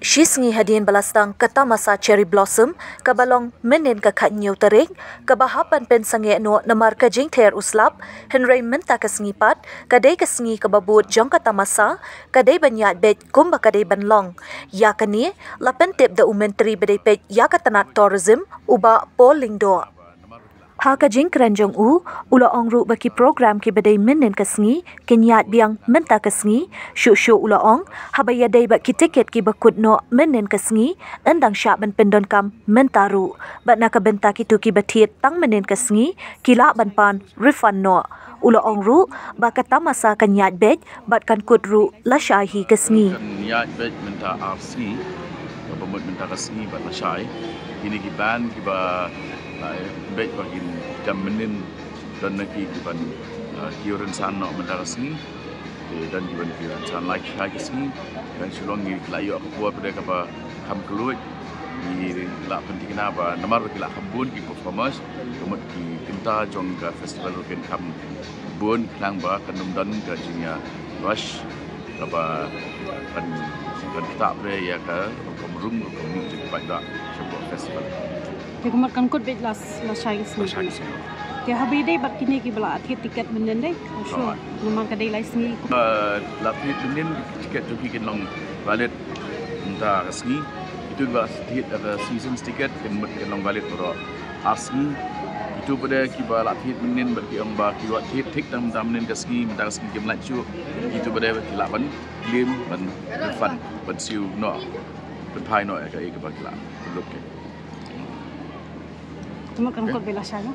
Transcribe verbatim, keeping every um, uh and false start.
Shi sngi hadien ba la sdang ka tamasa Cherry Blossom, kaba long mynnin ka khathynñiew tarik, kaba hap ban pynsangeh noh namar ka jingther u slap, hynrei mynta ka sngi pat, ka dei ka sngi kaba bud jong ka tamasa, ka dei ban ïaid beit kumba ka dei ban long. Ïa kane, la pyntip da u Myntri ba dei peit ïa ka tnat Tourism, u Bah Paul Lyngdoh. Ha ka jingkren jong u, u la ong ruh ba ki program kiba dei mynnin ka sngi, kin ïaid biang mynta ka sngi, shuh shuh u la ong, haba ïadei bad ki tiket kiba kut noh mynnin ka sngi, yn dang shah ban pyndonkam mynta ruh. Bad na ka bynta kito kiba thied tang mynnin ka sngi, ki lah ban pan refund noh. U la ong ruh, ba ka tamasa kan ïaid beit, bad kan kut ruh lashai hi ka sngi. Kan ïaid beit mynta ar sngi, kaba mut mynta ka sngi bad lashai. Kine ki band kiba la beit ba kin kam mynnin, don na ki kiban, ah, kiew rynsan noh mynta ka sngi. Te don kiban kiew rynsan lashai ka sngi. Kan shu long ngi la ïoh ka por pat kaba kham kylluid. Ngi la pynthikna ba namar ba ki la kham bun ki performers, ka mut ki kynta jong ka festival ruh kin kham bun khnang ba kan ym don ka jingïa rush kaba kan, kan ktah pre ïa ka rukom rung rukom mih jong ki paidbah sha ka festival. Te ka mut kan kut beit la, lashai ka sngi. Lashai ka sngi. Te haba ïadei bad kine kiba la thied tiket mynnin dei, shuh. Namar ka dei lai sngi. Ah, la thied mynnin, tiket jong ki kin long valid mynta ka sngi. Kito kiba thied da ka seasons ticket kin mut kin long valid baroh ar sngi. Kito pat de kiba la thied mynnin bad ki ong ba ki wan thied thik tang mynta mynnin ka sngi, mynta ka sngi kim lait shuh. Kito pat de ki lah ban claim, ban refund, ban siew noh, ban phai noh ïa kaei kaba ki la pynlut. Te ka mut kan kut beit lashai, no?